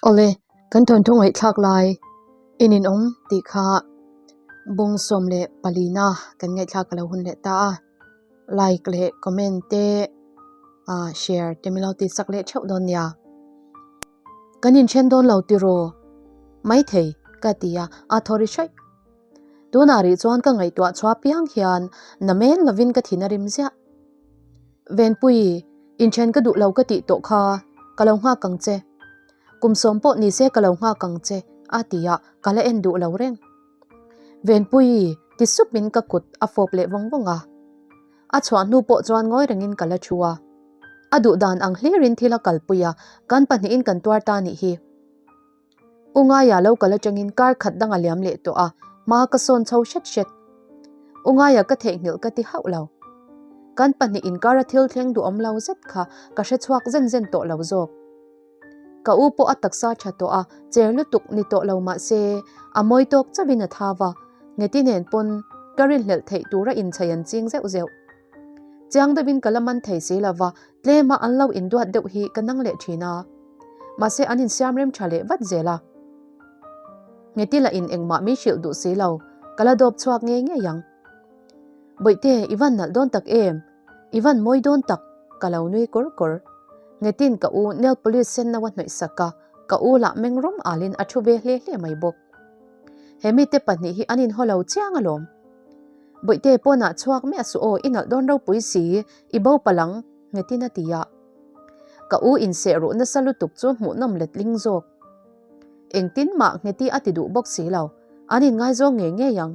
Awle, kan thawnthu ngaihthlak lai in inawm tih kha bung 14na kan ngaihthlak a lo hun leh ta a, like leh comment te ah share te min lo tih sak leh theuh dawn nia. Kan inthen dawn lo tiraw maithei ka ti a, a thaw ri hraih. Tunah rih chuan ka ngaihtuah chhuah piang hian na men lovin ka thin a rim ziah. Venpui, inthen ka duh lo ka tih tawh kha ka lo nghak ang che. Kum sawm pawh ni se ka lo nghak ang che a ti a, ka la en duh lo reng. Venpui, ti supin ka kut a fawp leh vawng vawng a. A chhuah hnu pawh chuan ngawi rengin ka la thu a. A duh dan ang hlirin thil a kalpui a, kan pahnihin kan tuar ta nih hi. U Ngaia lo kal atangin kar khat dang a liam leh tawh a, hma ka sawn chho hret hret. U Ngaia ka theihnghilh ka ti hauh lo. Kan pahnih inkara thil thleng duhawm lo zet kha ka hre chhuak zen zen tawh lo zawk. Ka u pawh a taksa tha tawh a, cher lutuk ni tawh lo mah se, a mawi tawk chauhin a thau a, Ngeti nen pawn ka rinhlelh theih tura inchei an ching zeuh zeuh. Chiang deuhin ka la man thei si lo va, tlema an lo induat deuh hi ka nang leh thin a. Mahse an insiam rem tha leh vat zel a. Ngeti lah in engmah min hrilh duh si lo, ka la dawp chhuak ngei ngei ang. Bawihte, i van nalh dawn tak em? I van mawi dawn tak? Ka lo nui kawr kawr. Ngetin ka u nail polish sen no a hnawih sak a, ka u lah meng rawm alin a thu ve hle hle mai bawk. He mite pahnih hi an inhaw lo chiang alawm. Bawihte pawnah chhuak miah suh aw, i nalh dawn ropui si, i bo palh ang, Ngetin a ti a. Ka u inseh ruh nasa lutuk chu hmuhnawm letling zawk. Engtin mah Ngeti a ti duh bawk si lo, an inngaizawng ngei ngei ang.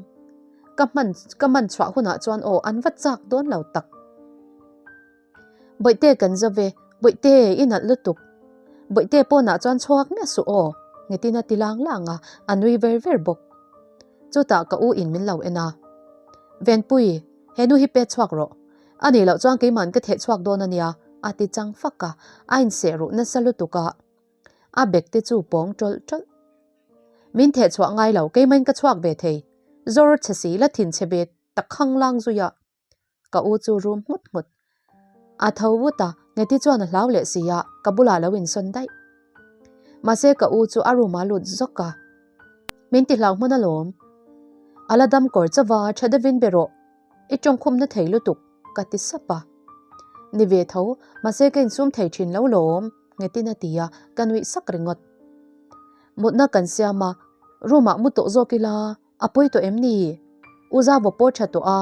Ka hman ka man chhuah hunah chuan aw an va chak dawn lo tak. Bawihte kan zo ve, Bawihte i nalh lutuk. Bawihte pawnah chuan chhuak miah suh aw, Ngetin a ti lang lang a, a nui ver ver bawk. Chutah ka u in min lo en a. Venpui, he nu hi pet chhuak rawh. A nih loh chuan keima'n ka theh chhuak dawn a nia, a ti chang fak a, a inseh ruh nasa lutuk a, a bek te chu pawng tawlh tawlh. Min theh chhuah ngai lo, keima'n ka chhuak ve thei. Zawr chhe si la thin chhe ve tak khang lang zui a. Ka u chu rum nghut nghut. A tho vut a, Ngeti chuan a hlau leh si a, ka bulah lo insawn daih. Mahse ka u chu a room ah lut zawk a. Min ti hlau hmun alawm. A la dam kawr chauh a, tha deuhin be rawh. I tawngkhumna thei lutuk, ka ti sap a. Ni ve tho, mahse ka insum thei thin lo lawm, Ngetin a ti a, ka nuih sak ringawt. Mutna kan siam a, room ah mu tawh zawk ila, a pawi tawh em ni? U Zavo pawh tha tawh a.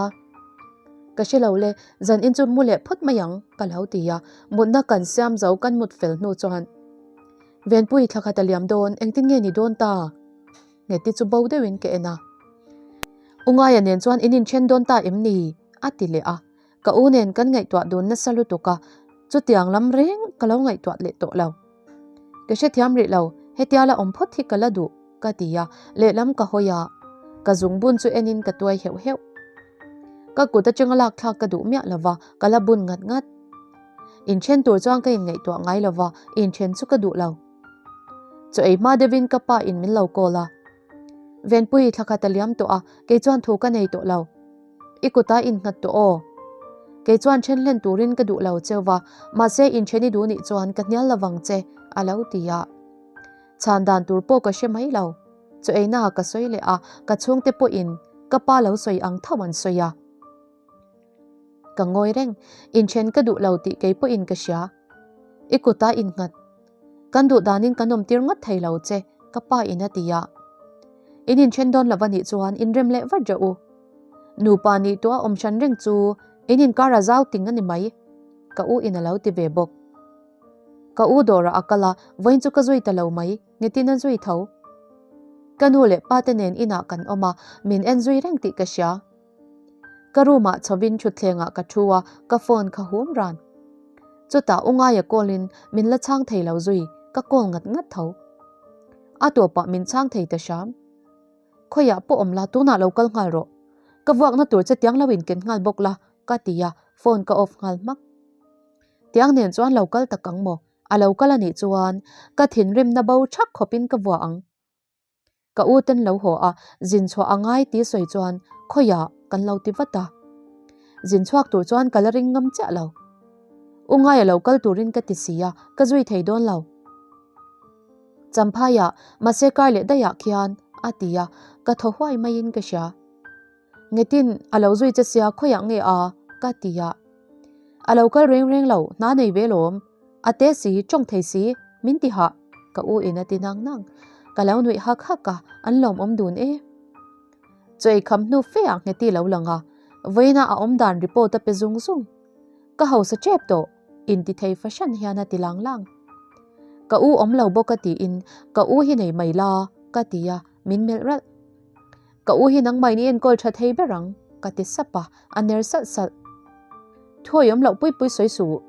Ka hre lo le, zan in chu mu leh phawt mai ang, ka lo ti a, mutna kan siam zo kan mut fel hnu chuan Venpui thla khat a liam dawn, engtin nge ni dawn ta? Ngeti chu bo deuhin ka en a. U Ngaia nen chuan in inthen dawn ta em ni? a ti leh a. Ka u nen kan ngaihtuah dun nasa lutuk a, chutiang lam reng ka lo ngaihtuah leh tawh lo. Ka hrethiam rih lo, hetia la awm phawt hi ka la duh, ka ti a, lehlam ka hawi a, ka zungbun chu enin ka tuai heuh heuh. Ka kut atanga lak thlak ka duh miah lova, ka la bun ngat ngat. Inthen tur chuan ka inngaihtuah ngai lova, inthen chu ka duh lo. Chaw ei hma deuhin ka pa in min lo call a. Venpui thla khat a liam tawh a, kei chuan thu ka nei tawh lo. I kut a innghat tawh aw. Kei chuan then hlen turin ka duh lo cheu va, mahse inthen i duh nih chuan ka hnial lovang che, a lo ti a. Chhan dan tur pawh ka hre mai lo. Chaw eina ah ka sawi leh a, ka chhungte pawhin ka pa lo sawi ang tho an sawi a. Ka ngawi reng, inthen ka duh lo tih kei pawhin ka hria. I kut a innghat. Kan duh danin kan awm tir ngawt thei lo che, ka pa in a ti a. In inthen dawn lo a nih chuan inrem leh vat reuh u. Nupa nih tawh a awm hran reng chu in inkar a zau ting a ni mai, ka u in a lo ti ve bawk. Ka u dawrah a kal a, vawiin chu ka zui ta lo mai, nitin a zui tho. Ka nu leh pa te nen inah kan awm a, min en zui reng tih ka hria. Ka room ah chhovin thutthlengah ka thu a, ka phone kha hum ran. Chutah u Ngaia call in min la chhang thei lo zui, ka call ngat ngat tho. A tawpah min chhang thei ta hram. Khawiah pawh awm la, tunah lo kal nghal rawh. Ka vuakna tur che tiang lo in ken nghal bawk la, ka ti a, phone ka off nghal hmak. Tiang nen chuan lo kal tak ang maw? A lo kal a nih chuan ka thinrimna bo thak khawpin ka vuah ang. Ka u ten lo haw a, zin chhuah a ngai tih sawi chuan khawiah kan lo ti vat a. Zin chhuak tur chuan ka la ring ngam chiah lo. U Ngaia lo kal turin ka ti si a, ka zui thei dawn lo. Champhaiah, mahse kar leh daihah khian, a ti a, ka thaw huai maiin ka hria. Ngetin, a lo zui che sia khawiah nge a? ka ti a. A lo kal reng reng lo, hna nei ve lawm. A te si, tawng thei si, min ti hah, ka u in a ti nang nang. Ka lo nuih hak hak a, an lawmawm dun e. Chaw ei kham hnu fe ah Ngheti lo lang a, vawiina a awm dan report a pe zung zung. Ka hausa tep tawh, inti thei fahran hian a ti lang lang. Ka u awm lo bawk a tiin ka u hi nei mai la, ka ti a, min melh ralh. Ka u hi nangmah in i enkawl tha thei ber ang, ka ti sap a, a ner salh salh. Thuawi awm loh pui pui sawi suh.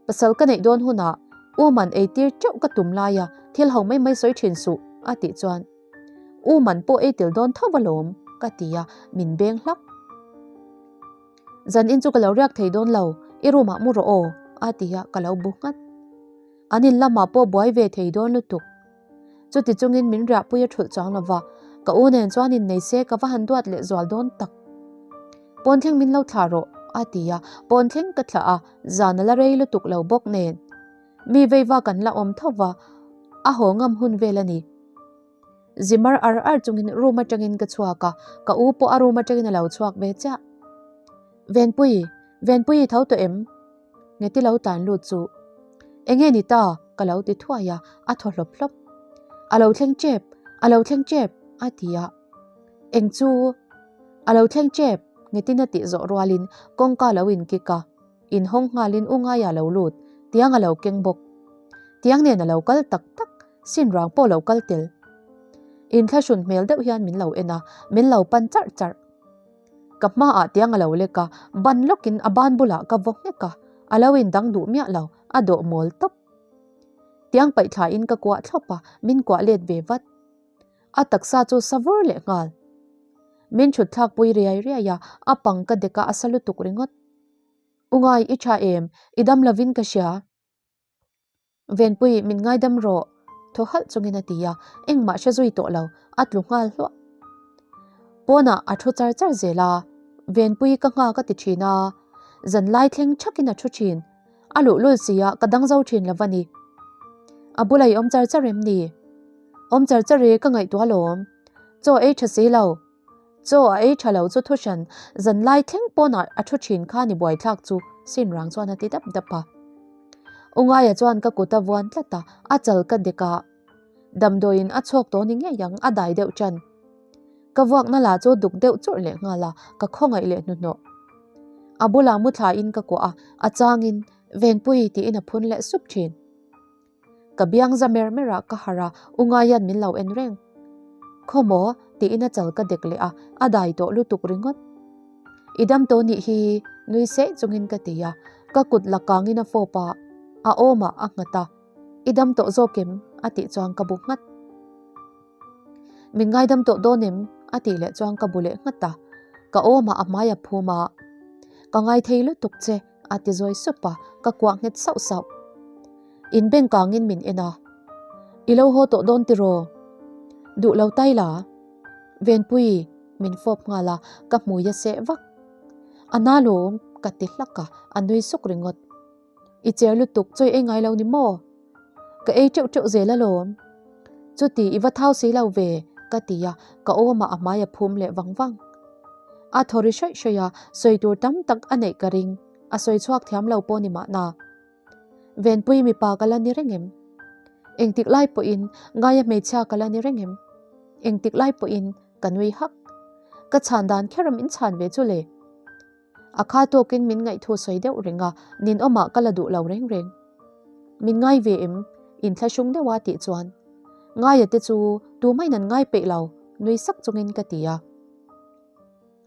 Pasal ka neih dawn hunah u man ei tir teuh ka tum lai a, thil ho mai mai sawi thin suh, a tih chuan u man pawh ei tel dawn tho alawm, ka ti a, min beng hlak. Zan in chu ka lo riak thei dawn lo, i room ah mu rawh aw, a ti a, ka lo bu nghat. An in lamah pawh buai ve thei dawn lutuk. Chuti chungin min riahpui a thulh chuang lova, ka u nen chuan innei se ka va han duat leh zual dawn tak. Pawn thleng min lo thlah rawh, a ti a, pawn thleng ka thlah a, zan a la rei lutuk lo bawk nen. Mi veiva kan la awm tho va, a haw ngam hun vel a ni. Zimar ar ar chungin room atangin ka chhuak a, ka u pawh a room atangin a lo chhuak ve chiah. Venpui, Venpui i tho tawh em? Ngeti lo tan lut chu. Enge ni ta? Ka lo ti thuai a, a thaw hlawp hlawp. A lo thleng tep, a lo thleng tep, a ti a. Eng chu? A lo thleng tep, Ngetin a tih zawh rualin kawngka lo inkik a, inhawng nghalin u ngaia lo lut, tiang a lo keng bawk. Tiang nen a lo kal tak tak, sin rang pawh lo kal tel. Inthlahrun hmel deuh hian min lo en a, min lo pan charh charh. Ka hmaah tiang a lo lek a, ban lawkin a ban bulah ka vaw nghek a, a lo indang duh miah lo, a dawh mawl tawp. Tiang paih thlain ka kuah thlawp a, min kuah let ve vat. A taksa chu sa vur leh nghal. Min thut thlak pui riai riai a, a pang ka dek a, a sa lutuk ringawt. U ngai, i tha em? I dam lovin ka hria. Venpui, min ngaidam rawh, thaw halh chungin a ti a, engmah hre zui tawh lo, a tlu nghal hluah. Pawnah a thu char char zel a, Venpui ka nghak a ti thin a, zanlai thleng thakin a thu thin, a luhlul si a, ka dang zo thin lo va ni. A bula i awm char char em ni? Awm char char e, ka ngaihtuah alawm. Chaw ei tha si lo. Chaw a ei tha lo chu thuhran zanlai thleng pawnah a thu thin kha ni buaithlak chu sin rang chuan a ti dap dap a. U Ngaia chuan ka kut a vuan tlat a, a chal ka dek a. Damdawiin a chhawk tawh ni ngei ang a dai deuh tan. Ka vuakna lah chu duk deuh churh leh nghal a, ka khawngaih leh hnuhnawh. A bulah mu thlain ka kuah a, a changin Venpui tiin a phun leh sup thin. Ka biang za mer mer ah ka harh a, u Ngaian min lo en reng. Khaw maw? tiin a chal ka dek leh a, a dai tawh lutuk ringawt. I dam tawh nih hi, nui seh chungin ka ti a, ka kut la kangin a fawp a, a awmah a nghat a, I dam tawh zawk em? a tih chuan ka bu nghat. Min ngaidam tawh dawn em? a tih leh chuan ka bu leh nghat a, ka awmah a hmai a phum a, Ka ngaithei lutuk che, a ti zawi sup a, ka kuah nghet sauh sauh. In beng kangin min en a, I lo haw tawh dawn tiraw? Duh lo tai la? Venpui, min fawp nghal a, ka hmui a seh vak. A na lawm, ka ti hlak a, a nui suk ringawt. I cher lutuk chawi ei ngai lo ni maw? Ka ei teuh teuh zel alawm. Chuti i va thau si lo ve, ka ti a, ka awmah a hmai a phum leh vang vang. A thaw ri hrawih hrawih a, sawi tur tam tak a neih ka ring, a sawi chhuak thiam lo pawh ni mahna. Venpui mipa ka la ni reng em? Engtik lai pawhin ngaia hmeichhia ka la ni reng em? Engtik lai pawhin ka nui hak. Ka chhan dan kher a min chhan ve chu le. A kha tawkin min ngaihthu sawi deuh reng a, ninawmah ka la duh lo reng reng. Min ngai ve em? Inthlahrung deuha tih chuan Ngaia te chu tumahin an ngai peih lo, nui sak chungin ka ti a.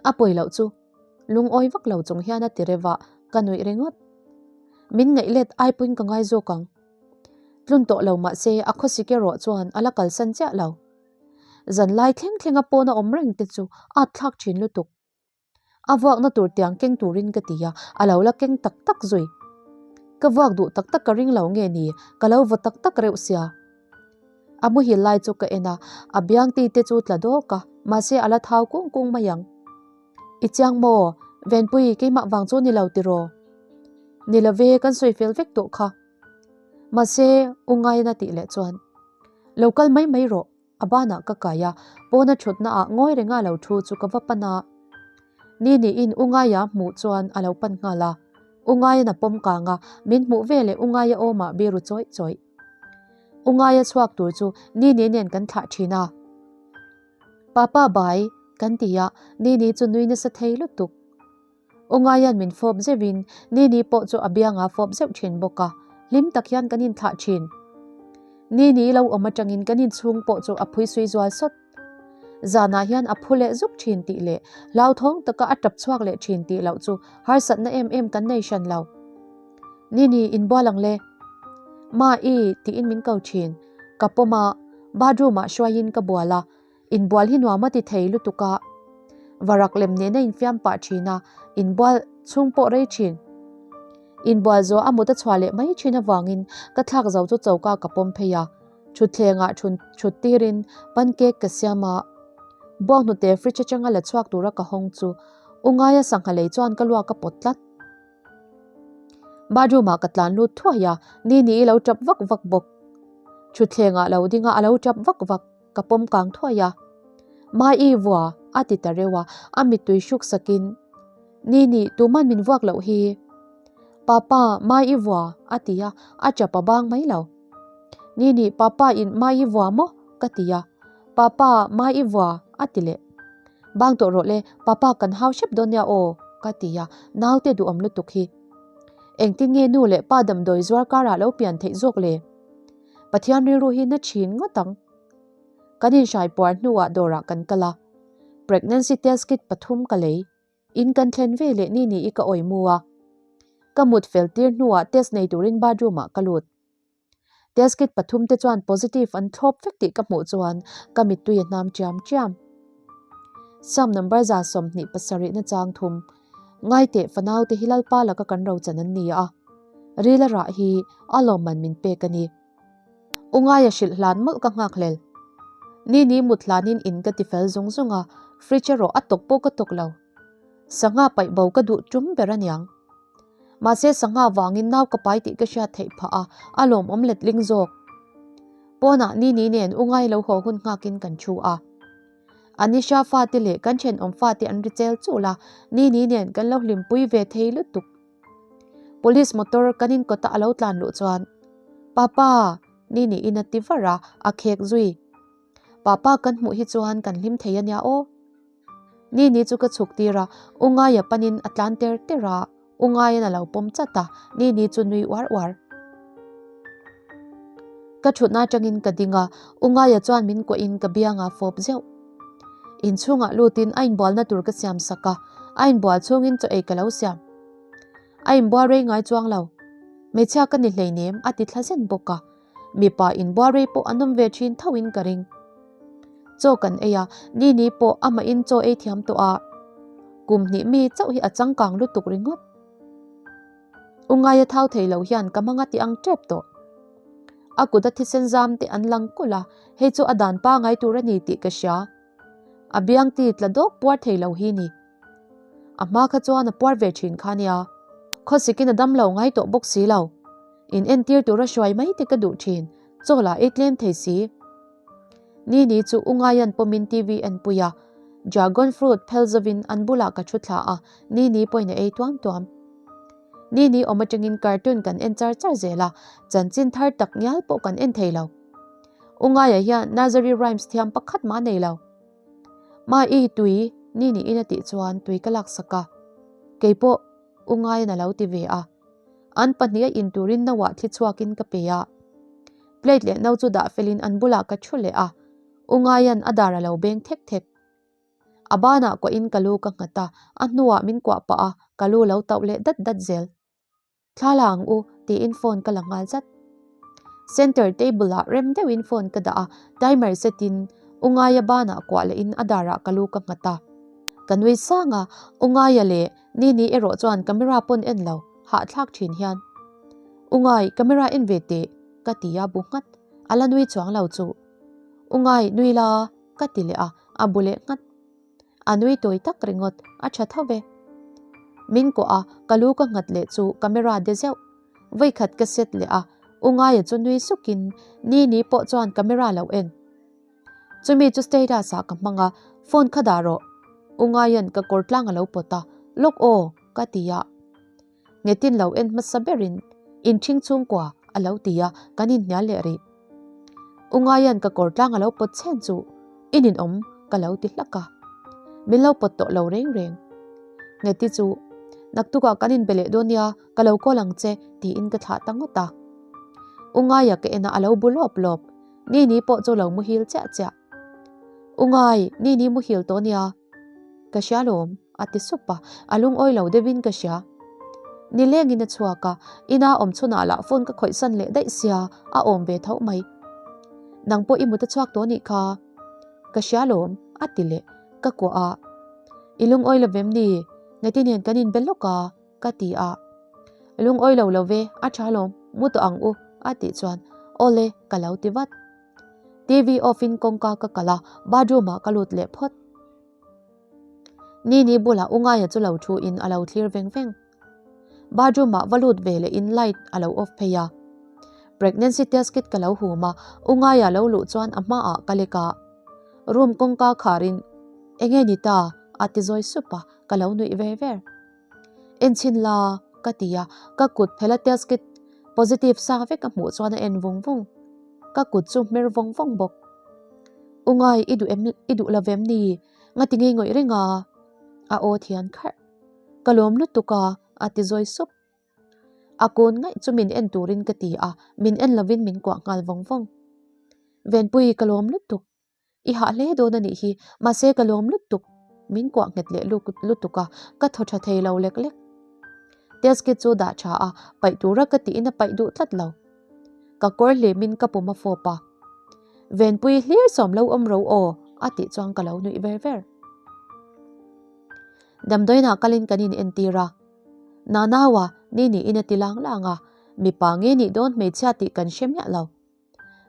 A pawi loh chu lungawi vak lo chung hian a ti reuh a, ka nuih ringawt. Min ngaih let ai pawhin ka ngai zawk ang. Tlun tawh lo mah se a khawsik erawh chuan a la kalsan chiah lo. Zanlai thleng thlenga pawna awm reng te chu a thlak thin lutuk. A vuakna tur tiang keng turin ka ti a, a lo la keng tak tak zui. Ka vuak duh tak tak ka ring lo nge ni, ka lo vaw tak tak reuh sia. A muhil lai chu ka en a, a biang ti te chu tla dawk a, mahse a la thau kung kung mai ang. I chiang maw? Venpui, keimah vang chu ni lo tiraw? Ni lo ve, kan sawi fel vek tawh kha. Mahse, u Ngaina tih leh chuan. Lo kal mai mai rawh, a banah ka kai a, pawna thutna ah ngawi renga lo thu chu ka va pan a. Ni niin U Ngaia hmuh chuan a lo pan nghal a. U Ngaian a pawm kang a, min hmuh veleh U Ngaia awmah biru chawih chawih. U Ngaia chhuak tur chu Nini nen kan thlah thin a. Papa bai, kan ti a, Nini chu nui nasa thei lutuk. U Ngaian min fawp zeuhin Nini pawh chu a bianga fawp zeuh thin bawk a, hlim tak hian kan inthlah thin. Nini lo awm atangin kan inchhung pawh chu a phuisui zual sawt. Zanah hian a phu leh zuk thin tih leh hlauthawng taka a tap chhuak leh thin tih loh chu harsatna em em kan nei hran lo. Nini, inbual ang le. Ma-i tiin min ko thin. Ka pawm a, bathroom-ah hruaiin ka bual a, Inbual hi nuam a ti thei lutuk a, varak lem nena infiam pah thin a, inbual chhung pawh rei thin. Inbual zawh a mut a chhuah leh mai thin avangin ka thlak zo chu choka ka pawm phei a, thutthlengah thun thut tirin pancake ka siam a, buanghnute fridge atanga la chhuak tura ka hawng chu u ngaia sangha lei chuan ka luak a pawt tlat. Bathroom ah ka tlan lut thuai a, Nini i lo tap vak vak bawk. Thutthlengah lo ding a, a lo tap vak vak. Ka pawm kang thuai a. Mai-i vua a ti ta reuh a, a mittui hruk sakin, Nini, tuman min vuak loh hi. Papa, Mai-i vua a ti a, a tap a bang mai lo. Nini, Papa in Mai-i vua maw? ka ti a. Papa, Mai-i vua a ti leh. Bang tawh rawh le, Papa kan hau hrep dawn nia aw, ka ti a, naute duhawm lutuk hi. Engtin nge nu leh pa damdawi zuar karah lo pian theih zawk le? Pathian rilru hi na thin ngawt ang. Kan inhrai puar hnuah dawrah kan kal a, pregnancy test kit pathum ka lei. In kan thlen ve leh ni ni i ka awi mu a. Ka mut fel tir hnuah test nei turin bathroom ah ka lut. Test kit pathum te chuan positive an thlawp vek tih ka hmuh chuan ka mittui a hnam chiam chiam. Psalm number 27 na chang thum, Ngaiteh fanau te hi Lalpa laka kan rochan an ni a, rila rah hi a lawmman min pek a ni. U ngaia hrilh hlan mawlh ka nghak hlel. Ni ni mut hlanin in ka ti fel zung zung a, fridge erawh a tawk pawh ka tawk lo. Sangha paih bo ka duh tum ber aniang. Mahse sangha vangin nau ka pai tih ka hriat theih phah a, a lawmawm letling zawk. Pawnah ni ni nen u ngai lo haw hun nghakin kan thu a. Anisha fate leh kan thenawm fate an ri chel chul a, ni ni nen kan lo hlimpui ve thei lutuk. Police motor kan in kawta a lo tlan luh chuan Papa! Ni niin a ti var a, a khek zui. Papa kan hmuh hi chuan kan hlim thei a nia aw. Ni ni chu ka chhuk tir a, U Ngaia panin a tlan ter ter a, U Ngaian a lo pawm chat a, Ni ni chu nui uar uar. Ka thutna atangin ka ding a, U Ngaia chuan min kuahin ka bianga fawp zeuh. Inchhungah lutin a inbualna tur ka siam sak a, a inbual chhungin chaw ei ka lo siam. A inbual rei ngai chuang lo. Hmeichhia ka ni hleinem a ti thla zen bawk a, mipa inbual rei pawh an awm ve thin thoin ka ring. Chaw kan ei a, Nini pawh amahin chaw ei thiam tawh a, kum hnih mi chauh hi a changkang lutuk ringawt. U ngaia thau thei lo hian ka hmang a ti ang tep tawh. A kut a thisen zam te an lang kulh a, hei chu a dan pangai tur a ni tih ka hria. A biang ti tla dawk puar thei lo hi ni. A hma kha chuan a puar ve thin kha nia. Khawsikin a dam lo ngai tawh bawk si lo. In entir tura hruai mai te ka duh thin, chaw lah ei tlem thei si. Ni ni chu u Ngaian pawmin TV en pui a, dragon fruit phel zovin an bulah ka thu thla a, ni ni pawhin a ei tuam tuam. Ni ni awm atangin cartoon kan en char char zel a, chanchin thar tak ngial pawh kan en thei lo. U Ngaia hian nursery rhymes thiam pakhat mah nei lo. Ma-i tui ni niin a tih chuan tui ka laksak a, keipawh U Ngaian a lo ti ve a. An pahnih a in turin no ah thli chhuakin ka pe a. Plate leh no chu dah felin an bulah ka thu leh a, U Ngaian a dar a lo beng thek thek. A banah kuahin ka lu ka nghat a, a hnuah min kuah pah a, ka lu lo tauh leh dat dat zel. Thla la ang u, tiin phone ka la nghal zat. Center table ah rem deuhin phone ka dah a, timer set in U Ngaia banah kuah lehin a darah ka lu ka nghat a. Ka nui sang a, U Ngaia leh Nini erawh chuan camera pawn en lo, hahthlak thin hian. U Ngai, camera en ve teh, ka ti a bu nghat, a la nui chuang lo chu. U Ngai, nui la, ka ti leh a, a bu leh nghat. A nui tawi tak ringawt, a tha tho ve. Min kawh a, ka lu ka nghat leh chu camera de zeuh. Vawikhat ka set leh a, U Ngaia chu nui sukin Nini pawh chuan camera lo en. Chumi chu status ah ka hmang a, phone kha dah rawh. U Ngaia'n ka kawr tlang a lo pawt a, lawk aw ka ti a. Nghetin lo en hmasa berin inṭhing chhungkua a lo ti a, kan inhnial leh rih. U Ngaia'n ka kawr tlang a lo pawt chhen chu i ninawm ka lo ti hlak a, min lo pawt tawh lo reng reng. Ngheti chu naktukah kan inbe leh dawn nia ka lo call ang che tiin ka thlah ta ngawt a. U Ngaia ka en a a lo bu lawp lawp. Nini pawh chu lo muhil chiah chiah. U Ngai, Nini muhil tawh nia. Ka hria lawm, a ti sup a, a lungawi lo deuhin ka hria. Nilengin a chhuak a, ina awm chhunah lah phone ka khawih san leh daih sia, a awm ve tho mai. Nang pawh i mut a chhuak tawh nih kha. Ka hria lawm, a ti leh, ka kuah a. I lungawi lo vem ni? Ngeti nen kan inbe lawk a, ka ti a. Lungawi lo lo ve, a tha lawm, mu tawh ang u, a tih chuan, Awle, ka lo ti vat. TV off in kawngka ka kalh a, bathroom ah ka lut leh phawt. Nini bulah u Ngaia chu lo thu in a lo thlir veng veng. Bathroom ah va lut ve leh in light a lo off phei a. Pregnancy test kit ka lo hum a, u Ngaia lo luh chuan a hma ah ka lek a. Room kawngka khar in, Enge ni ta? a ti zawi sup a, ka lo nuih ver ver. Enchhin la ka ti a, ka kut phela test kit positive sa vek a hmuh chuan a en vung vung. Ka kut chu hmer vawng vawng bawk. U ngai i duh em i duh lo vem ni? Nga ti ngei ngawih reng a? A aw thian kharh. Ka lawm lutuk a, a ti zawi sup. A kun ngaih chu min en turin ka ti a, min en lovin min kuah nghal vawng vawng. Venpui ka lawm lutuk. I hah hle dawn a nih hi, mahse ka lawm lutuk. Min kuah nghet leh lutuk a, ka thaw tha thei lo lek lek. Test kit chu dah tha a, paih tura ka tiin a paih duh tlat lo. Ka kawr hlimin ka pum a fawp a. Venpui hlir sawm lo awm ro aw, a tih chuan ka lo nuih ver ver. Damdawiinah kalin kan in entir a. Nanaua, ni niin a ti lang lang a, mipa nge nih dawn hmeichhia tih kan hre miah lo.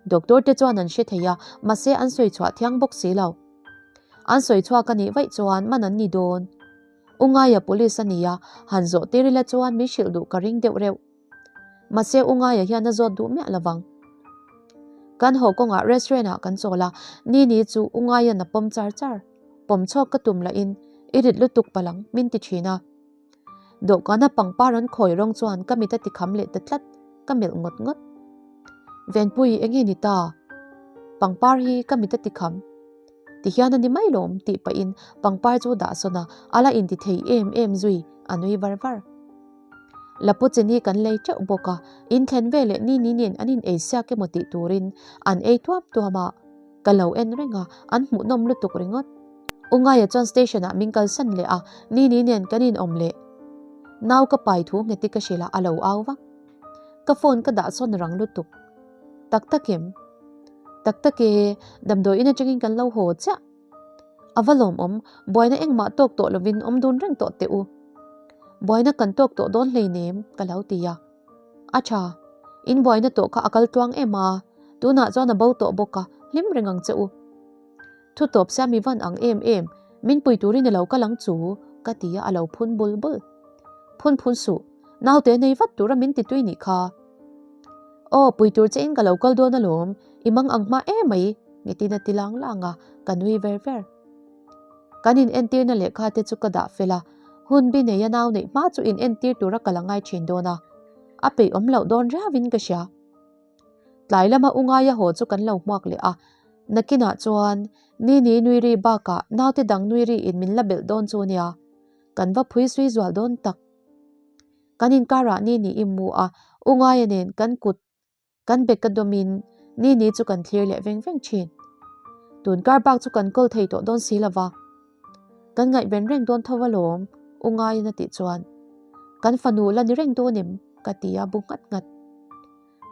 Doctor te chuan an hre thei a, mahse an sawi chhuah thiang bawk si lo. An sawi chhuak a nih vaih chuan man an ni dawn. U Ngaia police a ni a, han zawh tir ila chuan min hrilh duh ka ring deuh reuh. Mahse U Ngaia hian a zawt duh miah lo vang. Kan haw kawngah restaurant ah kan chawl a, Nini chu U Ngaia'n a pawm char char. Pawm chhuak ka tum lahin i rit lutuk palang min ti thin a. Dawhkana pangpar an khawi rawng chuan ka mit a ti kham leh ta tlat, ka melh ngawt ngawt. Venpui eng nge ni ta? Pangpar hi ka mit a ti kham. Ti hian a ni mai lawm tih pahin pangpar chu dah sawn a, a la inti thei em em zui, a nui var var. Lapu chini kan lei teuh bawk a, in thlen veleh ni ni nen an in ei siak emaw tih turin an ei tuam tuam a. Ka lo en reng a, an hmuhnawm lutuk ringawt. U Ngaia chuan station ah min kalsan leh a, Nini nen kan inawm leh. Nau ka pai thu ngheti ka hrilh a, a lo au vak. Ka phone ka dah sawn rang lutuk. Tak tak em? Tak tak e, damdawiin atangin kan lo haw chiah. A va lawmawm, buaina engmah tawk tawh lovin awm dun reng tawh teh u. Buaina kan tawk tawh dawn hleinem, ka lo ti a. A tha, in buaina tawh kha a kal tluang em a, tunah chuan a bo tawh bawk a, hlim reng ang che u. Thu tawp sia mi van ang em em, min pui turin i lo kal ang chu, ka ti a, a lo phun bul bul. Phun phun suh, naute nei vat tura min ti tui nih kha. Aw, pui tur che in ka lo kal dawn alawm, i mang ang hma em mai, ngetin a ti lang lang a, ka nui ver ver. Kan in entirna lehkha te chu ka dah fel a, hun bi neia nau neih hma chu in entir tura ka la ngai thin dawn a, a peih awm loh dawn riauin ka hria. Tlai lama u ngaia haw chu kan lo hmuak leh a, nakinah chuan Nini nui ri bakah naute dang nui ri in min la belh dawn chu nia, kan va phui sui zual dawn tak. Kan inkarah Nini i mu a, u ngaia nen kan kut Kan bag ka dawmin ni ni chu kan thlir leh veng veng thin. Tun kar bak chu kan kawl thei tawh dawn si lova. Kan ngaihven reng dawn tho alawm, u ngaiin a tih chuan. Kan fanu la ni reng dawn em? ka ti a bu nghat nghat.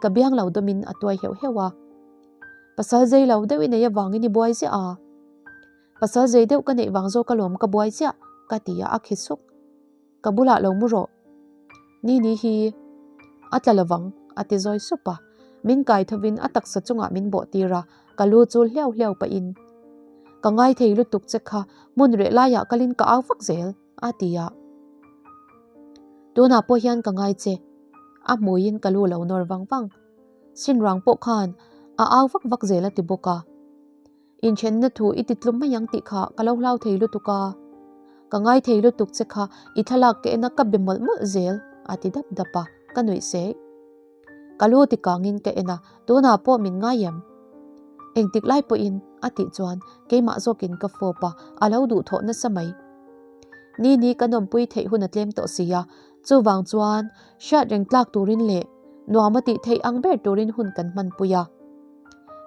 Ka biang lo dawmin a tuai heuh heuh a. Pasal zei lo deuh i nei avangin i buai ziah a. Pasal zei deuh ka neih vang zawk alawm ka buai ziah, ka ti a a khi suk. Ka bulah lo mu rawh. Ni ni hi a tla lovang a ti zawi sup a. Min kai thovin a taksa chungah min bawh tir a, ka lu chu hliau hliau pahin Ka ngai thei lutuk che kha hmun reh laiah kalin ka au vak zel a ti a. Tunah pawh hian ka ngai che. A hmuiin ka lu lo nawr vang vang. Sin rang pawh khan a au vak vak zel a ti bawk a. Inthenna thu i ti tlum mai ang tih kha ka lo hlau thei lutuk a. Ka ngai thei lutuk che kha i thlalak ka en a ka be mawlh mawlh zel a ti dap dap a, ka nuih seh. Ka lu ti kangin ka en a, tunah pawh min ngai em? Engtik lai pawhin a tih chuan keimah zawkin ka fawp a, a lo duhthawh nasa mai. Ni ni ka nawmpui theih hun a tlem tawh si a, chuvang chuan hriat reng tlak turin leh nuam a tih theih ang ber turin hun kan hmanpui a.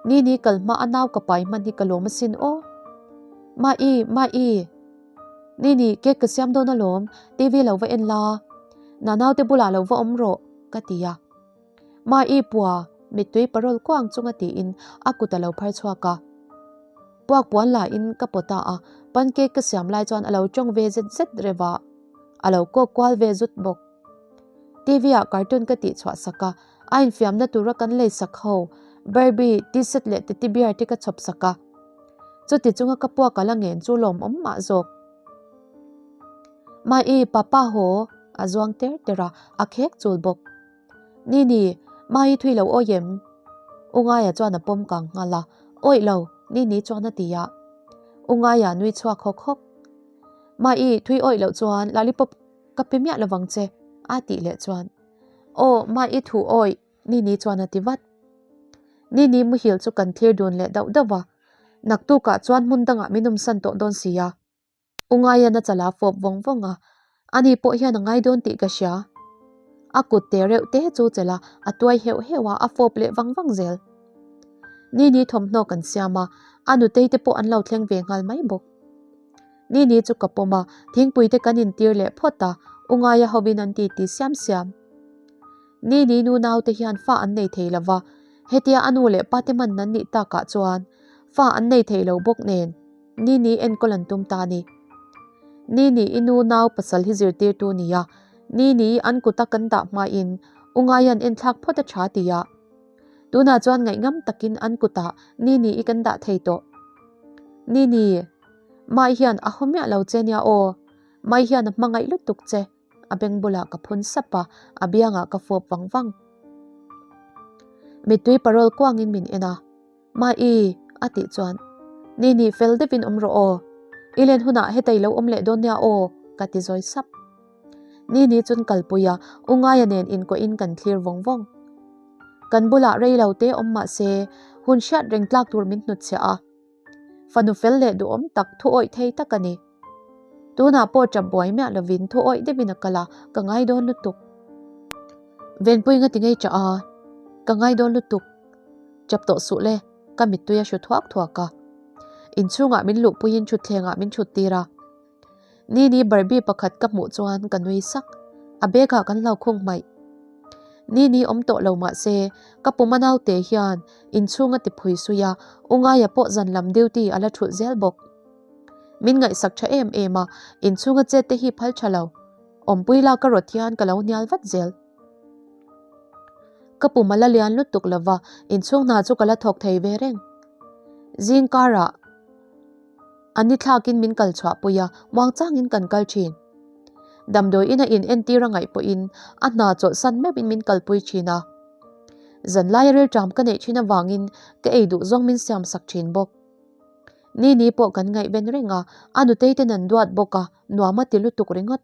Ni ni kal hma a nau ka pai hman hi ka lawm asin aw. Mai, Mai. Ni ni, cake ka siam dawn alawm, TV lo va en la. Nanaute bulah lo va awm rawh, ka ti a. Mai pua, mittui parawl kuang chunga tiin a kut a lo phar chhuak a. Puak puan la in ka pawt ta a, pancake ka siam lai chuan a lo tawng ve zet zet reuh a, a lo kawk kual ve zut bawk. TV ah cartoon ka tih chhuah sak a, a infiamna tura kan lei sak ho, Barbie, T-shirt leh teddy bear te ka chhawp sak a. Chuti chunga ka puak a la ngen chu lawmawm mah zawk. Mai, papa haw, a zuang ter ter a, a khek chul bawk. Ni ni, Mai thui lo awi em? U Ngaia chuan a pawm kang nghal a, Awih lo, Ni ni chuan a ti a. U Ngaia nui chhuak hawk hawk. Mai, thui awih loh chuan lollipop ka pe miah lovang che, a tih leh chuan. Aw, Mai thu awih, Ni ni chuan a ti vat. Ni ni muhil chu kan thlir dun leh dauh dauh a, naktukah chuan hmun dangah min awmsan tawh dawn si a. U Ngaian a chala fawp vawng vawng a, ani pawh hian a ngai dawn tih ka hria. A kut te reuh te chu chelh a, a tuai heuh heuh a, a fawp leh vang vang zel. Ni ni thawmhnaw kan siam a, a nutei te pawh an lo thleng ve nghal mai bawk. Ni ni chu ka pawm a, thingpui te kan intir leh phawt a, U Ngaia hovin an titi siam siam. Ni ni nu naute hian fa an nei thei lo va, hetia a nu leh pa te man an nih takah chuan fa an nei thei lo bawk nen Ni ni enkawl an tum ta a ni. Ni ni i nu nau pasal hi zirtirtu nia, Ni ni an kuta kan dah hmain u Ngaian enthlak phawt a tha ti a. Tunah chuan ngaihngam takin an kutah Ni ni i kan dah thei tawh. Ni ni, Mai hian a haw miah lo che nia aw, Mai hian a hmangaih lutuk che. A beng bulah ka phun sap a, a biangah ka fawp vang vang. Mittui parawl kuangin min en a, Mai, a tih chuan, Ni ni, fel deuhin awm rawh aw. I len hunah hetei lo awm leh dawn nia aw, ka ti zawi sap. Ni ni chun kalpui a, U Ngaia nen inkuahin kan thlir vawng vawng. Kan bulah rei lo te awm mah se, hun hriat reng tlak tur min hnutchhiah a. Fanu fel leh duhawm tak thu awih thei tak a ni. Tunah pawh tap buai miah lovin thu awih deuhin a kal a, ka ngai dawn lutuk. Venpui nga ti ngei tah a, ka ngai dawn lutuk. Tap tawh suh le, ka mittui a hru thuak thuak a. Inchhungah min luhpuiin thutthlengah min thut tir a. Ni ni Barbie pakhat ka hmuh chuan ka nui sak, a bag ah kan lo khung hmaih. Ni ni awm tawh lo mah se, ka pum a naute hian inchhung a ti phui sui a, u Ngaia pawh zan lam duty a la thulh zel bawk. Min ngaihsak tha em em a, inchhung a chet te hi phal tha lo. Awmpui lak ka rawt hian ka lo hnial vat zel. Ka pum a la lian lutuk lova, inchhung hna chu ka la thawk thei ve reng. Zing karah. A ni thlakin min kal chhuahpui a, muangchangin kan kal thin. Damdawi ina in entir a ngaih pawhin a hna chawlhsan meuhin min kalpui thin a. Zanlaia rilṭam ka neih thin avangin ka ei duh zawng min siam sak thin bawk. Ni ni pawh kan ngaihven reng a, a nutei ten an duat bawk a, nuam a ti lutuk ringawt.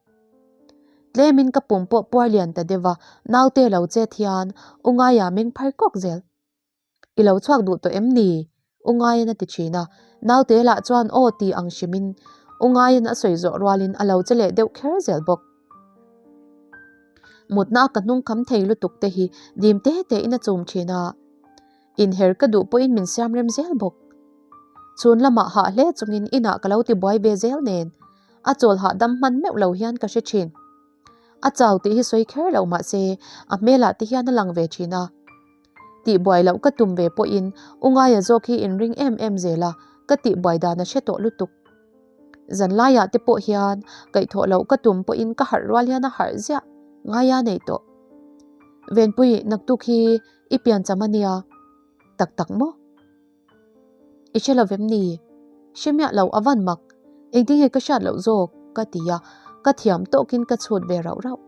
Tlemin ka pum pawh puar lian ta deuh a, naute lo chet hian u Ngaia meng phar kawk zel. I lo chhuak duh tawh em ni? U Ngaian a ti thin a, naute lah chuan aw ti ang hrimin U Ngaian a sawi zawh rualin a lo che leh deuh kher zel bawk. Mutna a ka hnung kham thei lutuk te hi dim te te in a chum thin a, inher ka duh pawhin min siam rem zel bawk. Chhun lamah hah hle chungin inah ka lo ti buai ve zel nen a chawl hahdam hman meuh lo hian ka hre thin. A chau tih hi sawi kher lo mah se a hmelah te hian a lang ve thin a. Tihbuai loh ka tum ve pawhin u Ngaia zawk hi inring em em zel a, ka tihbuai dan a hre tawh lutuk. Zanlaiah te pawh hian kaihthawh loh ka tum pawhin ka harh rual hian a harh ziah, Ngaia nei tawh. Venpui, naktuk hi i piancham a nia. Tak tak maw? I hre lo vem ni? Hre miah lo a van mak, engtin nge ka hriat loh zawk? ka ti a, ka thiam tawkin ka chhut ve rauh rauh.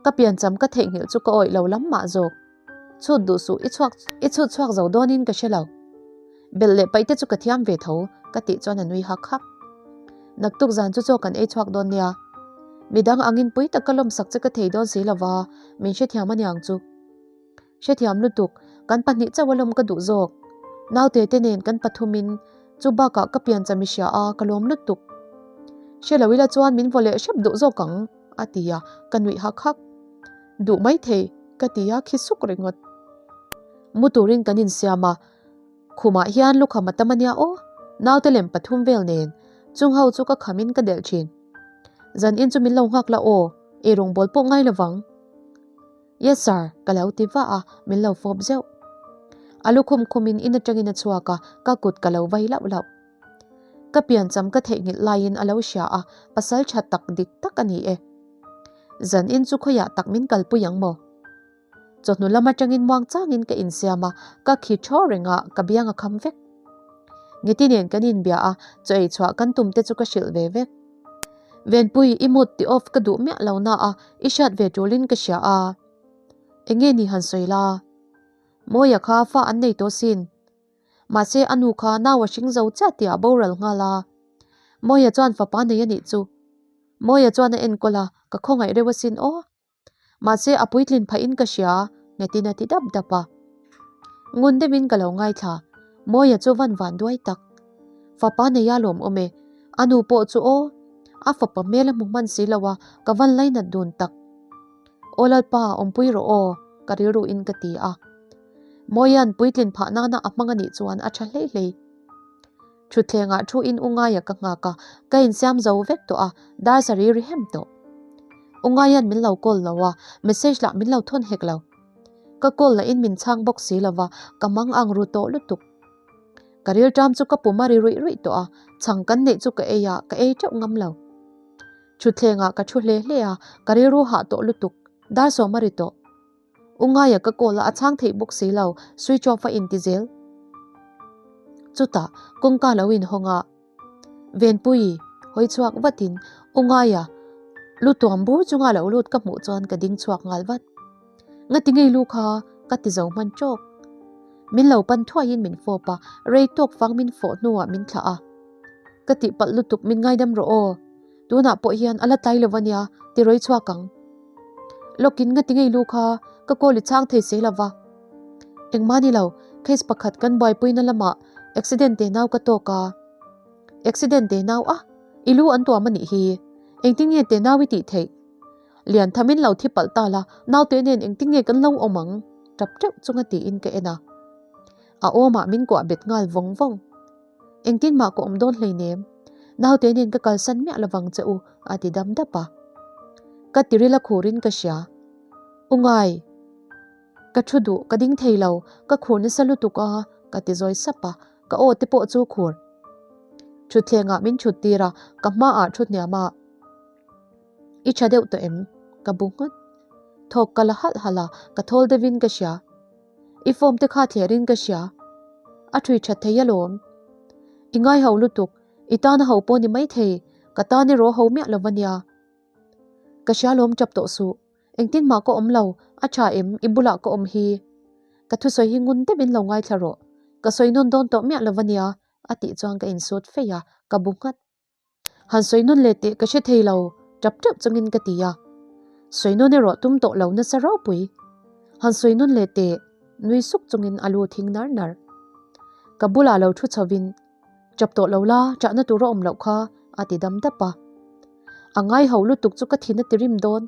Ka piancham ka theihnghilh chu ka awih lo lam mah zawk. Chhut duh suh, i chhuak, i chhut chhuak zo dawnin ka hre lo. Belh leh paih te chu ka thiam ve tho, ka tih chuan a nui hak hak. Naktuk zan chu chaw kan ei chhuak dawn nia. Midang angin pui taka lawmsak che ka thei dawn si lova, min hrethiam aniang chu. Hrethiam lutuk, kan pahnih chauh alawm ka duh zawk. Naute te nen kan pathumin chu bakah ka pian cham i hria a, ka lawm lutuk. Hre lo ila chuan min vaw leh hrep duh zawk ang, a ti a, ka nuih hak hak. Duh maithei, ka ti a, khi suk ringawt. Mu turin kan insiam a, khumah hian lukham a tam ania aw, naute lem pathum vel nen, chung ho chu ka khamin ka delh thin. Zan in chu min lo nghak la aw, eirawng bawl pawh ngai lovang. Yes sir, ka lo ti vah a, min lo fawp zeuh. A lukhum khumin in atangin a chhuak a, ka kut ka lo vai lauh lauh. Ka piancham ka theihnghilh laiin a lo hria a, pasal tha tak dik tak a ni e. Zan in chu khawiah tak min kalpui ang maw? Chawhnu lam atangin muang changin ka insiam a, ka khi thaw reng a, ka biang a kham vek. Ngeti nen kan inbia a, chaw ei chhuah kan tum te chu ka hrilh ve vek. Venpui, i mood ti off ka duh miah lo na a, i hriat ve tulin ka hria a. Enge ni han sawi la? Mawia kha fa an nei tawh sin. Mahse a nu kha nau a hring zo chiah tih ah boral nghal a. Mawia chuan fapa nei a nih chu. Mawia chuan a enkawl a, ka khawngaih reuh asin aw. Mahse a puitlin phahin ka hria, nghetin a ti dap dap a. Ngun deuhin ka lo ngaithla, Mawia chu van van duai tak. Fapa nei a lawm awm e, a nu pawh chu aw, a fapa hmel a hmu hman si lo a, ka van lainat dun tak. Aw Lalpa, awmpui rawh aw, ka rilruin ka ti a. Mawia'n puitlin phah nana a hmang a nih chuan a tha hlei hlei. Thutthlengah thu in U Ngaia ka nghak a, ka insiam zo vek tawh a, dar sarih ri hem tawh. U Ngaia'n min lo call lo a, message lah min lo thawn hek lo. Ka call lahin min chhang bawk si lo va, ka mang ang ru tawh lutuk. Ka rilṭam chu ka pum a ri ruih ruih tawh a, chhang kan neih chu ka ei a, ka ei teuh ngam lo. Thutthlengah ka thu hle hle a, ka rilru hah tawh lutuk, dar sawm a ri tawh. U Ngaia ka call a, a chhang theih bawk si lo, switch off a inti zel. Chutah kawngka lo inhawng a, Venpuii hawi chhuak vatin U Ngaia lu tuam bur chunga lo lut ka hmuh chuan ka ding chhuak nghal vat. Ngati ngei lu kha ka ti zo hman tawk. Min lo pan thuaiin min fawp a, rei tawk fang min fawh hnuah min thlah a. Ka tihpalh lutuk min ngaidam rawh aw, tunah pawh hian a la tlai lo ania ti rawi chhuak ang. Lawkin ngati ngei lu kha ka call i chhang thei si lova. Engmah ni lo, case pakhat kan buaipuina lamah accident te nau ka tawk a. Accident te nau a, i lu an tuam a nih hi. Engtin nge te nau i tih theih? Lian thamin lo thi palh ta la, naute nen engtin nge kan lo awm ang? Tap teuh chunga tiin ka en a. A awmah min kuah bet nghal vawng vawng. Engtin mah ka awm dawn hleinem, naute nen ka kalsan miah lovang che u, a ti dam dap a. Ka tiril a khurin ka hria. U ngai, ka thu duh, ka ding thei lo, ka khur nasa lutuk a, ka ti zawi sap a, ka aw te pawh chu khur. Thutthlengah min thut tir a, ka hmaah thu hniam a. I tha deuh tawh em? Ka bu nghat. Thawk ka la halh halh a, ka thawl deuhin ka hria. I form te kha thlerin ka hria. A thui that thei alawm. I ngai ho lutuk, i tana ho pawh ni maithei, ka tan erawh ho miah lo ania. Ka hria lawm tap tawh suh, engtin mah ka awm lo, a tha em, i bulah ka awm hi. Ka thusawi hi ngun deuhin lo ngaithla rawh, ka sawi nawn dawn tawh miah lo ania, a tih chuan ka insut feih a, ka bu nghat. Han sawi nawn leh tih ka hre thei lo, tap teuh chungin ka ti a. Sawi nawn erawh tum tawh lo nasa ropui. Han sawi nawn leh teh, nui suk chungin a lu thing nar nar. Ka bulah lo thu chhovin, Tap tawh lo la, ṭahna tur a awm loh kha, a ti dam dap a. A ngai ho lutuk chu ka thin a ti rim dawn.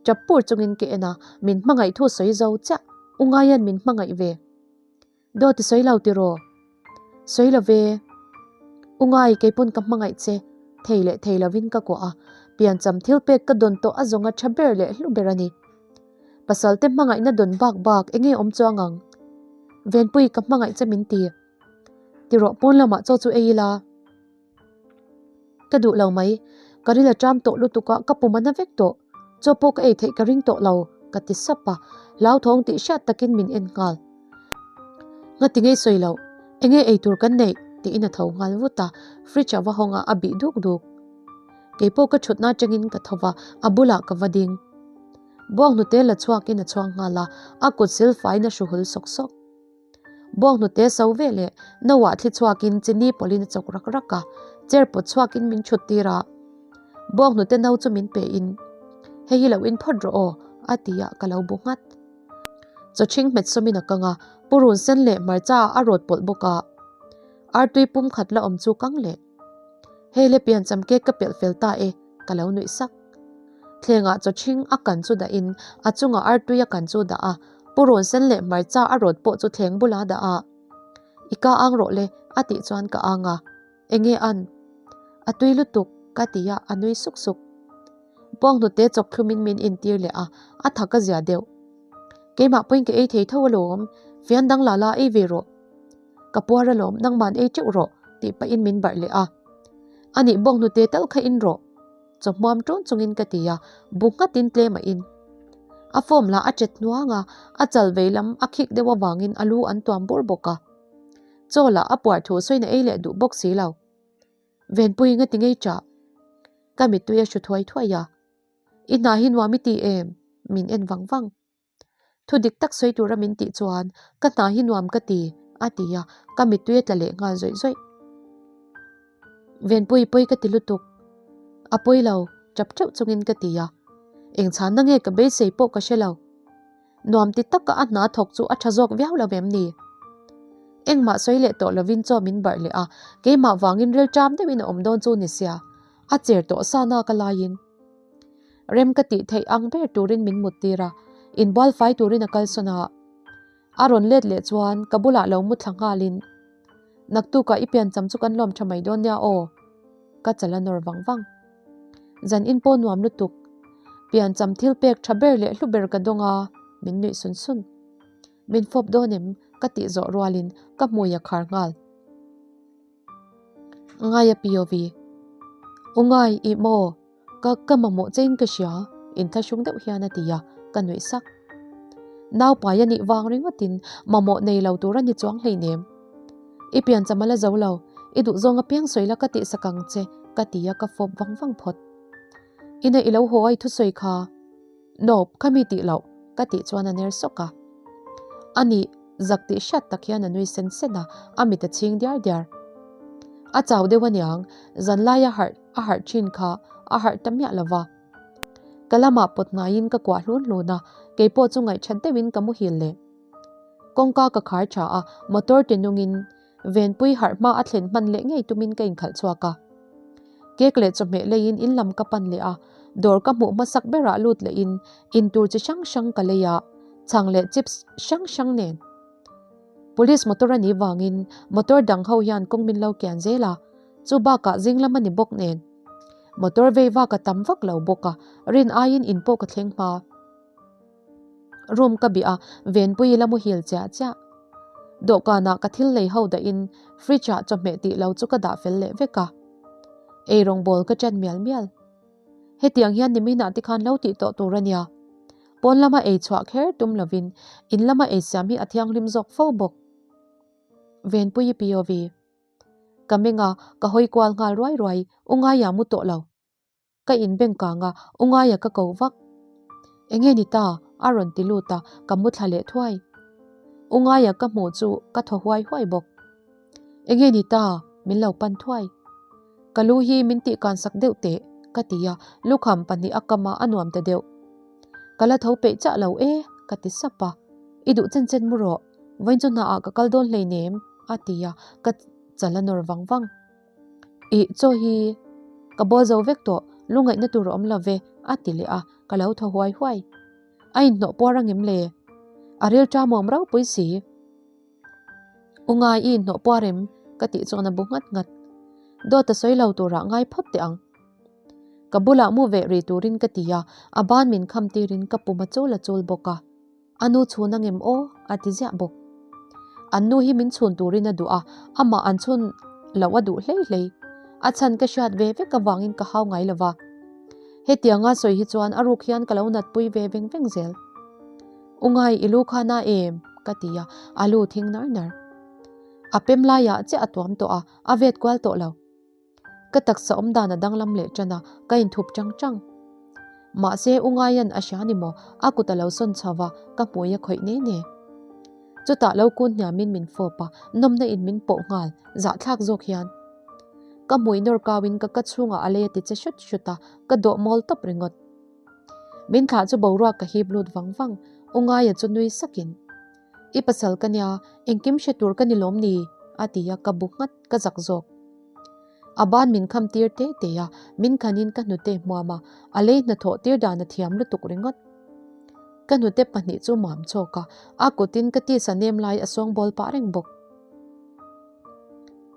Tap pur chungin ka en a, min hmangaih thu sawi zo chiah, u ngaian min hmangaih ve. Dawt i sawi lo tiraw? Sawi lo ve. U ngai, kei pawn ka hmangaih che. Thei leh thei lovin ka kuah a, piancham thil pek ka dawn tawh a zawnga tha ber leh hlu ber a ni. Pasal te hmangaihna dawn bak bak enge awm chuang ang? Venpui, ka hmangaih che min ti. Tirawh, pawn lamah chaw chu ei ila. Ka duh lo mai, ka ril a ṭam tawh lutuk a, ka pum a na vek tawh. Chaw pawh ka ei theih ka ring tawh lo, ka ti sap a, hlauthawng tih hriat takin min en nghal. Ngati ngei sawi loh, enge ei tur kan neih? tiin a tho nghal vut a, fridge a va hawng a, a bih duk duk. Keipawh ka ṭhutna aṭangin ka tho va, a bulah ka va ding. Bawnghnute la chhuakin a chhuang nghal a, a kut sil faiin a hru hul sawk sawk. Bawnghnute so ve leh no ah thli chhuakin chini pawlhin a chawk rak rak a, chair pawt chhuakin min thut tir a. Bawnghnute no chu min pe in, Hei hi lo in phawt rawh aw, a ti a, ka lo bu nghat. Chawchhing hmet sawmin a kang a, purun sen leh hmarcha a rawt pawlh bawk a. Artui pum khat la awm chu kang leh. Hei le piancham cake ka pelh fel ta e, ka lo nuih sak. Thlengah chawchhing a kan chu dahin a chungah artui a kan chu dah a, purun sen leh hmarcha a rawt pawh chu thleng bula dah a. I ka ang rawh le, a tih chuan ka ang a. Enge an? A tui lutuk, ka ti a, a nui suk suk. Bawnghnute chawk thlumin min intir leh a, a thak a zia deuh. Keimah pawhin ka ei thei tho alawm, fian dang la la ei ve rawh. Ka puar alawm, nangman ei teuh rawh, tih pahin min barh leh a. Anih bawnghnute tal kha in rawh. Chawhmuam ṭun chungin ka ti a, bu nghatin tlem a in. A form lah a chet hnuang a, a chal vei lam a khik deuh avangin a lu an tuam bur bawk a. Chaw lah a puar thu sawiin a ei leh duh bawk si lo. Venpui nga ti ngei ṭah. Ka mittui a hru thuai thuai a. I hna hi nuam i ti em? Min en vang vang. Thu dik tak sawi tura min tih chuan ka hna hi nuam ka ti, a ti a, ka mittui a tla leh nghal zawih zawih. Venpui pawi ka ti lutuk. A pawi lo, ṭap ṭeuh chungin ka ti a. Eng chhanna nge ka beisei pawh ka hre lo. Nuam ti taka a hna thawk chu a tha zawk viau lo em ni? Engmah sawi leh tawh lovin chaw min barh leh a, keimah vangin rilṭam deuhin a awm dawn chu ni sia, a cher tawh sa nak a laiin. Rem ka tih theih ang ber turin min mut tir a, inbual fai turin a kalsawn a. A rawn let leh chuan ka bulah lo mu thla nghalin, Naktukah i piancham chu kan lawm tha mai dawn nia aw, ka chal a nawr vang vang. Zan in pawh nuam lutuk. Piancham thil pek tha ber leh hlu ber ka dawng a, min nuih sun sun. Min fawp dawn em? Ka tih zawh rualin ka hmui a khar nghal. Ngai a POV. U ngai ih maw? Ka ka mamawh che in ka hria, inthlahrung deuh hian a ti a, ka nuih sak. Nau pai a nih vang ringawtin mamawh nei lo tur a ni chuang hleinem. I piancham a la zo lo, i duhzawng apiang sawi la ka tihsak ang che, ka ti a ka fawp vang vang phawt. Ina i lo haw a i thusawi kha. Nope, kha mi tih loh, ka tih chuan a ner sawk a. A nih, zak tih hriat tak hian a nui sen sen a, a mit a chhing diar diar. A chau deuh aniang, zanlai a harh a harh thin kha a harh ta miah lo va. Ka lamah pawt hnaiin ka kuah hlun hlun a, keipawh chu ngaihṭhat deuhin ka muhil leh. Kawngka ka khar ṭha a, motor ti nungin Venpui harh hma a thlen hman leh ngei tumin ka inkhalh chhuak a. Cake leh chawhmeh leiin in lam ka pan leh a, dawr ka hmuh hmasak berah lut lehin in tur chi hrang hrang ka lei a, chhang leh chips hrang hrang nen. Police motor a nih vangin motor dang ho hian kawng min lo kian zel a, chu bakah zing lam a ni bawk nen. Motor vei vak a tam vak lo bawk a, rin aiin in pawh ka thleng hma. Room ka bih a, Venpui ila muhil chiah chiah. Dawhkanah ka thil lei ho dahin fridge ah chawhmeh tih lo chu ka dah fel leh vek a. Ei rawngbawl ka ṭan mial mial. Hetiang hian niminah te khan lo tih tawh tur a nia. Pawn lama ei chhuah kher tum lovin in lama ei siam hi a thianghlim zawk fo bawk. Venpui i POV. Ka meng a, ka hawi kual nghal ruai ruai, u ngaia mu tawh lo. Ka inbeng kang a, u ngaia ka ko vak. Enge ni ta? A rawn ti lut a, ka mu thla leh thuai. U ngaia ka hmuh chu ka thaw huai huai bawk. Enge ni ta? Min lo pan thuai. Ka lu hi min tih kan sak deuh teh, ka ti a, lukham pahnih a kam a, a nuam ta deuh. Ka la tho peih chah lo e, ka ti sap a. I duh chen chen mu rawh, vawiin chu hnaah ka kal dawn hleinem, a ti a, ka chal a nawr vang vang. Ih, chaw hi ka bawl zo vek tawh, lungaihna tur a awm lo ve, a ti leh a, ka lo thaw huai huai. A inhnawh puar angem le? A rilṭam awm ropui si. U ngai i inhnawh puar em? Ka tih chuan a bu nghat nghat. Dawt a sawi lo turah ngai phawt teh ang. Ka bulah mu veh ri turin ka ti a, a ban min kham tirin ka pum a chul a chul bawk a. A nu chhun angem aw? A ti ziah bawk. An nu hi min chhun turin a duh a, amah an chhun loh a duh hlei hlei. A chhan ka hriat ve vek avangin ka hau ngai lo va. Hetianga sawi hi chuan a ruk hian ka lo natpui ve veng veng zel. U ngai i lu kha na em? Ka ti a, a lu thing nar nar. A pem laiah chiah a tuam tawh a, a vet kual tawh lo. Ka taksa awm dan a danglam leh tan a, ka inthup chang chang. Mahse u Ngaian a hria ni maw, a kut a lo sawn chho va, ka hmui a khawih ne ne. Chutah lo kun hniamin min fawp a, nawmna in min pawh nghal, zahthlak zawk hian. Ka hmui nawr kauin ka ka chhungah a lei a ti che hrut hrut a, ka dawh mawl tawp ringawt. Min thlah chu boruak ka hip lut vang vang, u Ngaia chu nui sakin, I pasal ka nia, engkim hre tur ka ni lawm ni? a ti a, ka bu nghat, ka zak zawk. A ban min kham tir te te a, min khanin ka hnute hmuam a, a lei hnathawh tir dan a thiam lutuk ringawt. Ka hnute pahnih chu mam chawk a, a kutin ka tisa nem lai a sawngbawl pah reng bawk.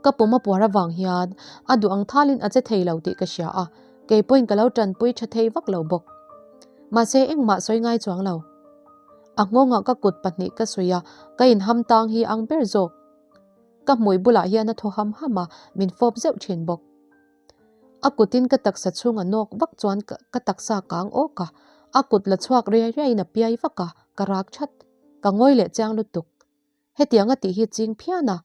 Ka pum a puar avang hian a duh ang thalin a che thei lo tih ka hria a, kei pawhin ka lo tanpui tha thei vak lo bawk. Mahse engmah sawi ngai chuang lo. A nghawngah ka kut pahnih ka suih a, ka inham tang hi ang ber zawk. Ka hmui bulah hian a thaw ham ham a, min fawp zeuh thin bawk. A kutin ka taksa chhung a nawk vak chuan ka taksa kang awk a, a kut la chhuak riai riaiin a piai vak a, ka rak that. Ka ngawi leh chiang lutuk. Hetiang a tih hi ching phian a.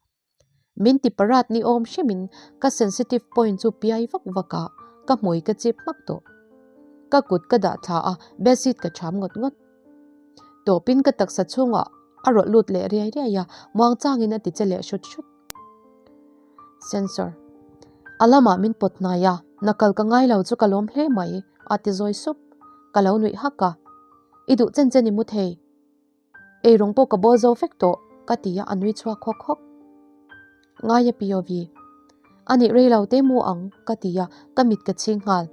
Min ti parat ni awm hrimin ka sensitive point chu piai vak vak a, ka hmui ka chip hmak tawh. Ka kut ka dah thla a, bedsheet ka cham ngawt ngawt. Tawpin ka taksa chhungah a rawlh lut leh riai riai a, muangchangin a ti che leh hrut hrut. Sensor. A lamah min pawt hnai a, na kal ka ngai lo chu ka lawm hle mai, a ti zawi sup. Ka lo nuih hak a, I duh chen chen i mu thei. Eirawng pawh ka bawl zo vek tawh, ka ti a, a nui chhuak hawk hawk. Ngai a POV. A nih rei lo te mu ang, ka ti a, ka mit ka chhing nghal.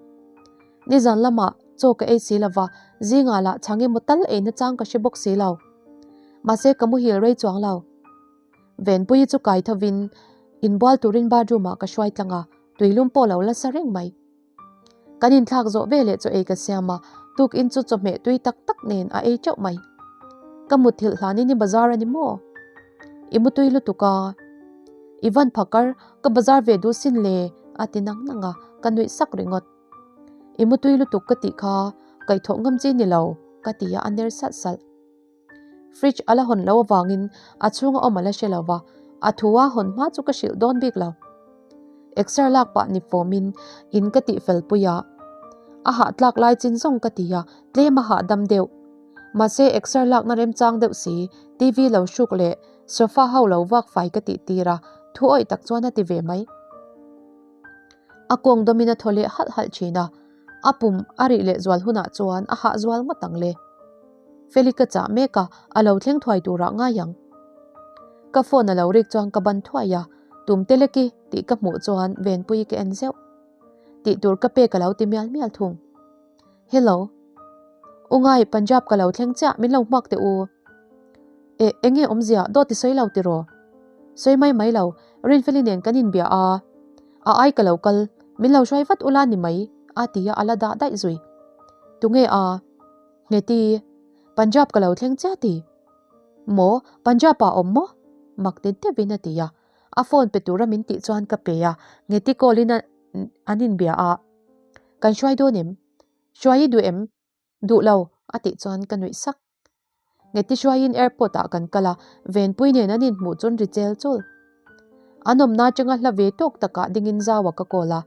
Nizan lamah chaw ka ei si lo va, zingah lah chhang emaw tal ei nachang ka hre bawk si lo. Mahse ka muhil rei chuang lo. Venpuii chu kai thovin inbual turin bathroom ah ka hruai tlang a, tuilum pawh lo la sa reng mai. Kan inthlak zawh veleh chaw ei ka siam a, tukin chu chawhmeh tui tak tak nen a ei teuh mai. Ka mutthilh hlanin i bazar a ni maw? I mutui lutuk a. I van phakar, ka bazar ve duh sin le, a ti nang nang a, ka nuih sak ringawt. I mutui lutuk ka tih kha, kaihthawh ngam chi ni lo, ka ti a, a ner salh salh. Fridge a la hawn lo avangin a chhunga awm a la hre lo va, a thu a hawn hma chu ka hrilh dawn bik lo. Exer lak pah ni fawmin in ka tih fel pui a, a hahtlak lai chin zawng ka ti a, tlem a hahdam deuh. Mahse exer lakna remchang deuh si, TV lo hruk leh sofa ho lo vak fai ka tih tir a, thu awih tak chuan a ti ve mai. A kawng dawmin a thaw leh halh halh thin a, A pum a rih leh zual hunah chuan a hah zual ngawt ang le. Feli ka chah mek a, a lo thleng thuai turah ngai ang. Ka phone a lo rik chuan ka ban thuai a, Tum te leki tih ka hmuh chuan Venpuii ka en zeuh. Tih tur ka pek a lo ti mial mial thung. Hello. U Ngai, Punjab ka lo thleng chiah, min lo hmuak teh u. E, enge awmzia, dawt i sawi lo tiraw? Sawi mai mai lo, Rinfeli nen kan inbia a. A ai ka lo kal, min lo hruai vat ula ni mai, a ti a, a la dah daih zui. Tunge a? Ngheti, Punjab ka lo thleng chiah ti. Maw, Punjab ah awm maw? Mak ti deuhin a ti a. A phone pe tura min tih chuan ka pe a, Ngheti call in an inbia a. Kan hruai dawn em? Hruai i duh em? Duh lo, a tih chuan ka nuih sak. Ngeti hruaiin airport ah kan kal a, Venpui nen an inhmuh chuan ri chel chul. An awmna atanga hla ve tawk takah dingin Zaua ka call a.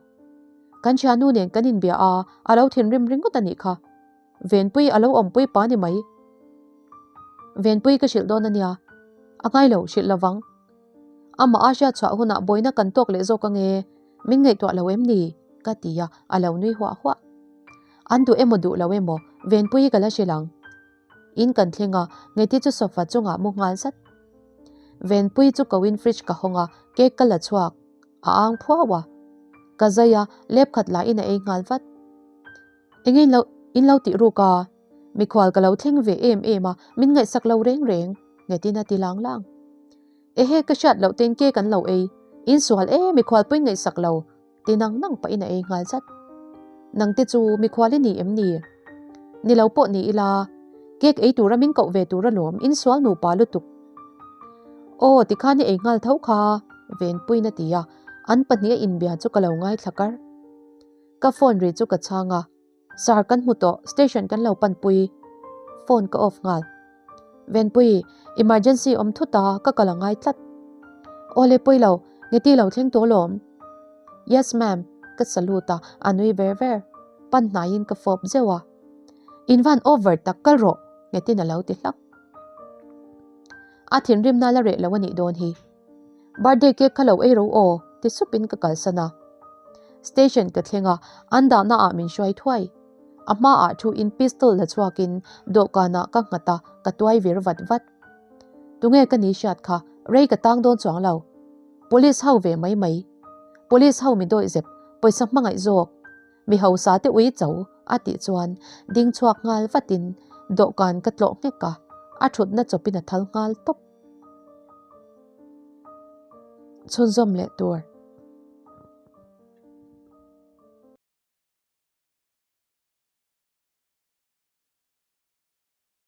Kan thiannu nen kan inbia a, a lo thinrim ringawt a nih kha. Venpui a lo awmpui pa ni mai. Venpui ka hrilh dawn a nia. A ngai lo, hrilh lovang. Amah a hriatchhuah hunah buaina kan tawk leh zawk ange. Min ngaihtuah lo em ni? Ka ti a, a lo nui huah huah. An duh emaw duh lo emaw, Venpuii ka la hrilh ang. In kan thleng a, Ngeti chu sofa chungah mu nghal zat. Venpuii chu ko in fridge ka hawng a, cake ka la chhuak. A ang phuau a. Ka zai a, lep khat lah in a ei nghal vat. Enge in lo in lo tih ruk a? Mikhual ka lo thleng ve em em a, min ngaihsak lo reng reng, Ngetin a ti lang lang. Ehe ka hriat loh ten cake an lo ei, in sual e mikhual pawhin ngaihsak lo. Ti nang nang pahin a ei nghal zat. Nangte chu mikhual i ni em ni? Ni lo pawh ni ila, cake ei tura min koh ve tur alawm, in sual nupa lutuk. Aw, tikhan i ei nghal tho kha, Venpuiin a ti a, an pahnih a inbia chu ka lo ngaithla kar. Ka phone ri chu ka chhang a. Sir kan hmu tawh, station kan lo panpui. Phone ka off nghal. Venpui, emergency awm thut a, ka kal a ngai tlat. Awle pawi lo, ngeti lo thleng tawh lawm. Yes ma'am, ka salute a, a nui ver ver. Pan hnaiin ka fawp zeuh a. In van over tak kal rawh Nghetin a lo ti hlak. A thinrimna la reh lo a nih dawn hi. Birthday cake kha lo ei ro aw ti supin ka kalsan a. Station ka thleng a, an dahna ah min hruai thuai. A hmaah thu in pistol la chhuakin dawhkanah ka nghat a, ka tuai vir vat vat. Tunge ka ni hriat kha, rei ka tang dawn chuang lo. Police ho ve mai mai. Police ho mi dawih zep, pawisa hmangaih zawk. Mi hausa te ui cho a tih chuan ding chhuak nghal vatin dawhkan ka tlawh nghek a, a thutna chawpin a thal nghal tawp. Chhunzawm leh tur.